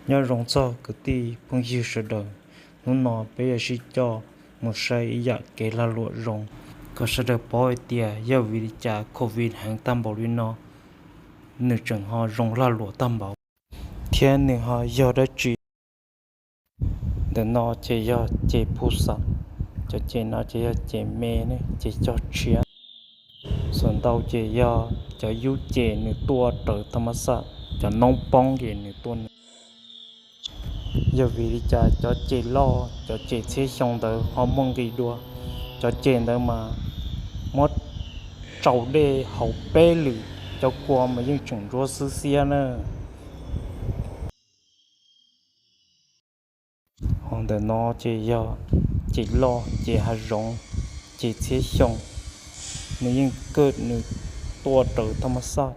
Nyob zoo txog kwv tij phooj ywg sawv daws, hnub no peb yuav sib coj mus saib ib yam kev lag luam zoo, kom sawv daws paub hais tias yog vim li cas covid heev tag npaum li no, nws tseem ho zoo lag luam tag npaum, thiab nws ho yog dab tsi. Ntawm no ces yog ces phu xam, cov ces no ces yog ces me ne, ces cog tshiab. Xam ntau ces yog cov yub ces nws tuaj raws thaj mab xaj, cov noob poob ces nws tuaj nws. Yog vim li cas cov ces loj, cov ces txhiab xyoo ntawd ho muaj nqis dua? Cov ces ntawd mas muab tsau dej haus peb lwm, cov kua mas yeej tseem ntsuab xwb xiab na. Ho ntawm no ces yog ces loj, ces hav zoov, ces txhiab xyoo, nws yeej kaj nws tuaj raws thaj mab xaj.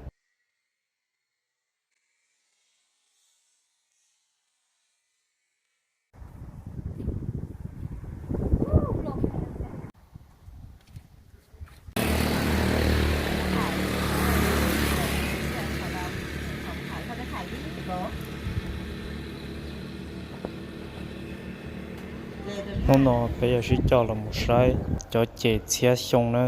Hnub no peb yuav sib coj los mus saib cov ces txhiab xyoo na.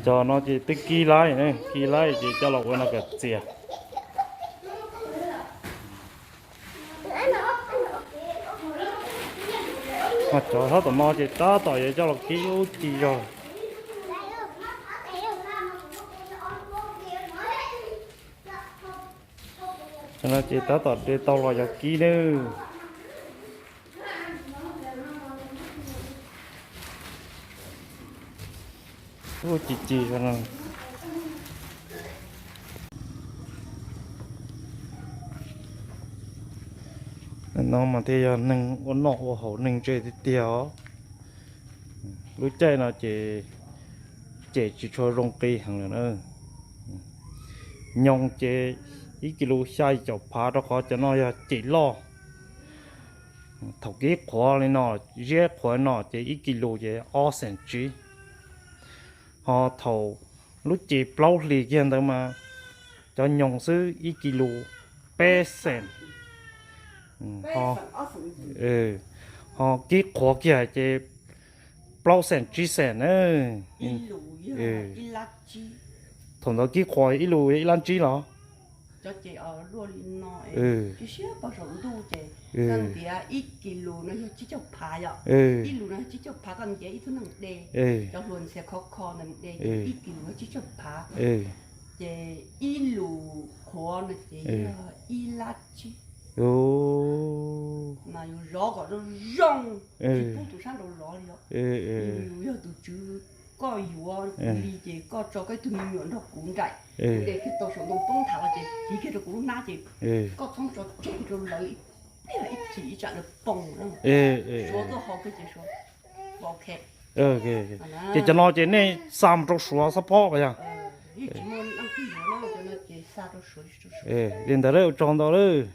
Cov no ces twb kib laib, kib laib ces coj los ua no kom txias. Ho cov sab tom no ces tab tom yuav coj los kib ub ci zog. Cov no ces tab tom de tau los yog kib nawb. Ub ci ci. No mas thiaj yog neeg ua noj ua haus neeg ntse tiag tiag os. Lub caij no ces ces tsis tshua zoo qi heev lawm na. Nyoos ces ib kis lus xya caum phav rau qhov cov no yog ces loj. Thaum kib qhuav li no, ziab qhuav no ces ib kis lus ces ob xees tsib. Ho thaum lub ces plaub hlis kiag ntawd mas cov nyoos xwb ib kis lus peb xees. Ho kib qhuav kiag ces plaub xees tsib xees na. Thaum ntawd kib qhuav ib lus ib lab tsib los. Koj ntiav ib kis lus no yog tsib caug phav yom. Ib lus no tsib caug phav, koj ntiav ib tug neeg de, cov hluas ntxhias khov kho ntawd de, ib kis lus no tsib caug phav. Ces ib lus qhuav no ces yog ib lab tsib. Mas yus zov kom zoo zoo, tsis pub tus sab nraud zov li os. Yus yog tus tswv, koj yuav kuv li ces koj tso koj ib tug me nyuam nrog kuv nraim, kuv de kiag tau saum ntoo poob nthav los ces kiv kiag rau kuv lub hnab ces koj txhob tso tseg rau lawv ib pliag, ib chim ib tsam lawv poob. Suav tuaj haus kiag ces Suav. Ok. Ces cov no ces nej xa mus rau Suav xab phob yog? Li ntawd ua tsaug ntau lawm.